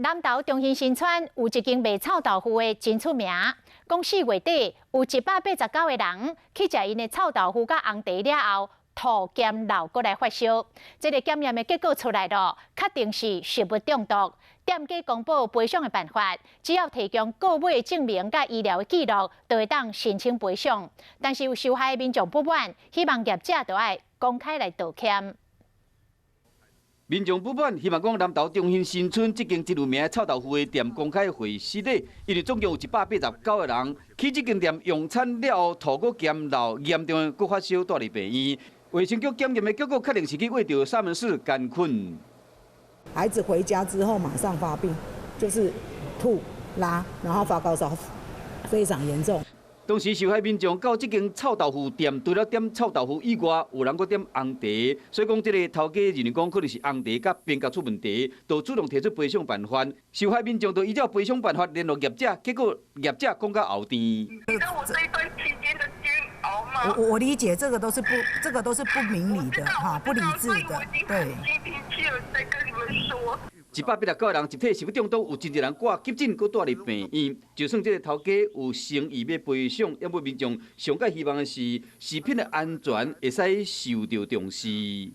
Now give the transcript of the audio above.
南投中興新村有一間賣臭豆腐的真出名，講4月底有189個人去食𪜶的臭豆腐佮紅茶了後，吐兼流閣來發燒。這个檢驗的結果出來了，確定是食物中毒。店家公布賠償的辦法，只要提供購買的證明佮醫療的記錄，就會當申請賠償。但是有受害的民眾不滿，希望業者著愛公開來道歉。民眾不滿，希望講南投中興新村這間真有名的臭豆腐的店公開回實咧，因為總共有189個人去這間店用餐了後，吐閣兼流，嚴重的閣發燒，蹛佇病院。衛生局檢驗的結果確定是去餵著沙門氏桿菌。孩子回家之後馬上發病，就是吐拉，然後發高燒，非常嚴重。當時受害民眾到這間臭豆腐店，除了點臭豆腐以外，有人閣點紅茶，所以講這个頭家認為講可能是紅茶佮冰結出問題，就主動提出賠償辦法。受害民眾就依照賠償辦法聯絡業者，結果業者講到後甜。你知道我這一段期間的煎熬嗎？我理解，這個都是不明理的哈，不理智的，對。在跟你們說。189個人集體食物中毒，有真濟人掛急診，閣蹛佇病院。就算這个頭家有誠意欲賠償，猶過民眾上蓋希望的是食品的安全會使受著重視。